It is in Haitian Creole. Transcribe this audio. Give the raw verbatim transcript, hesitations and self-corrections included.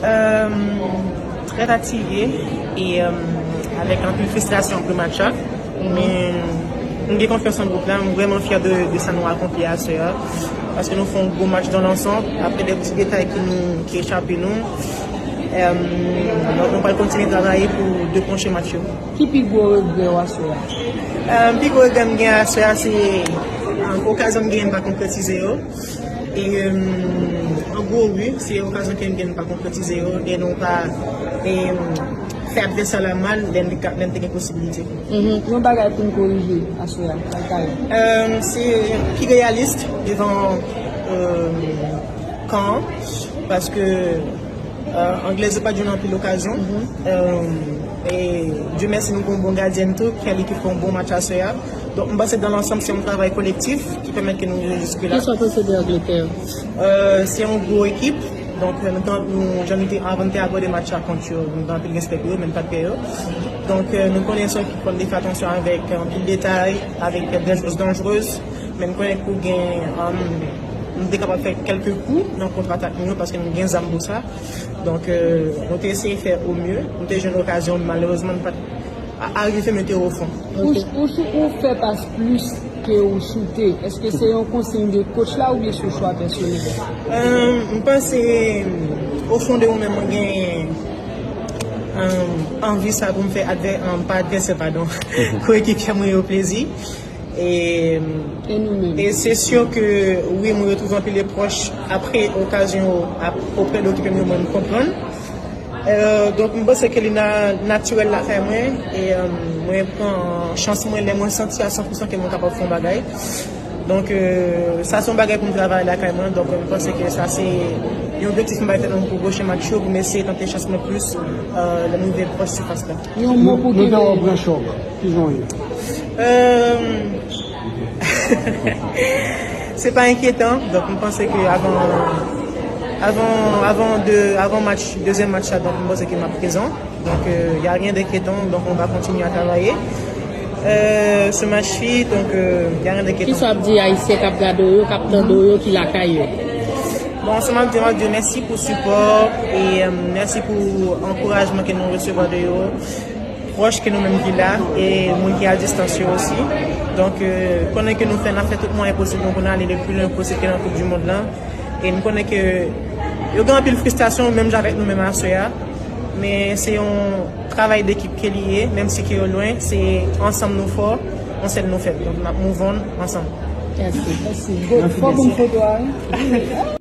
Euh, Trè fatige e euh, avèk anpil fristrasyon apre match la. Men m gen konfyans nan gwoup la, m vrèman fyè de, de sa nou akonpli aswè a. Paske nou fè yon gwo match dans l'ensemble, apre de ti detay ki nou ki echape nou. Euh, donk nou pral kontinye travay pou de pwochen match yo. Ki pi gwo regrè w aswè a? Euh, pi gwo regrè m gen aswè a se euh, okazyon m genyen m pa konkretize yo. E euh, an gwo wi, se okazyon ke m gen m pa konkretize yo e nou pa e, fè advèsè la mal lè n te ka- lè n te gen posibilite. Mhm. Yon bagay pou n korije aswè a, sa l ka ye? Euh, se pi reyalis devan euh, kan an, paske euh, Anglèz yo pa t jwenn anpil okazyon. Euh, e Dye mèsi nou gen yon bon gadyèn tou, Kelly ki fè yon bon match aswè a. Donk m panse dans l'ensemble se yon travay kolektif ki pèmèt ke nou rive jiske la. Kisa w panse de Angletè? Euh, se yon gwo ekip. Donk euh, nou, nou jan nou te avan nou te abòde match la kont yo, nou te anpil respè pou yo, men nou pa t pè yo. Donk euh, nou konnen se yon ekip fò n te fè atansyon avèk euh, anpil detay, avèk dè jwèz danjrez. Men nou konnen pou gen um, nou te kapab fè kèlke kou nan kontratak nou yo paske nou gen zam pou sa. Donk euh, nou te eseye fè o mye. Nou te jwenn okazyon, malerezman nou pa t a- arive mete o fon. Ou, ou, ou fè pas plis ke ou choute. Èske se yon konsiy de coach la oubyen se yon chwa pèsonèl? Euh, m panse o fon de mwen menm mwen gen euh, anvi sa pou m fè advè, euh, pa advèsè, padon, koekipye mwen yo plezi. E, e se si ke wi, mwen retwouve anpil epwòch apre okazyon oprè de ekip mwen, mwen konprann. Euh, donk m panse ke li na, natirèl lakay mwen e euh, mwen pran chans mwen lè mwen santi a san pou san ke mwen kapab fè yon bagay. Donk euh, sa se yon bagay pou m travay lakay mwen. Donk euh, m panse ke sa se yon objektif m bay tèt mwen pou pwochen match yo, pou m eseye tante chans mwen plis euh, lè m rive pwòch sifas la. Yon mo pou Nou te wè w pran chòk. Kijan w ye? Euh, se pa enkyetan. Donk m panse ke avan avan avan de avan match dezyèm match la, donk m panse ke m ap prezan. Donk euh, y a rien d'inquiétant, donk on va continuer à travailler. Euh, ce match fi, donk euh, y a rien d'inquiétant. Kisa w ap di ayisyen k ap gade w yo, k ap tande w yo, ki lakay yo? Bon, sa m ap di, m ap di mèsi pou sipò e euh, mèsi pou ankourajman ke nou resevwa de yo. Pwòch ke nou menm ki la e moun ki a distans yo osi. Donk euh, konnen ke nou fè n ap fè tout mwayen posib nou pou n ale le plus loin posib ke nan koup di mond lan. E m konnen ke yo gen anpil fristasyon menm jan avèk nou menm aswè a. Men se yon travay dekip ke li ye, menm si ke yo lwen, se ansanm nou fò, yon sèl nou fèb. Donk n ap move on ansanm. Mèsi. Mèsi. Fò pou m foto a wi.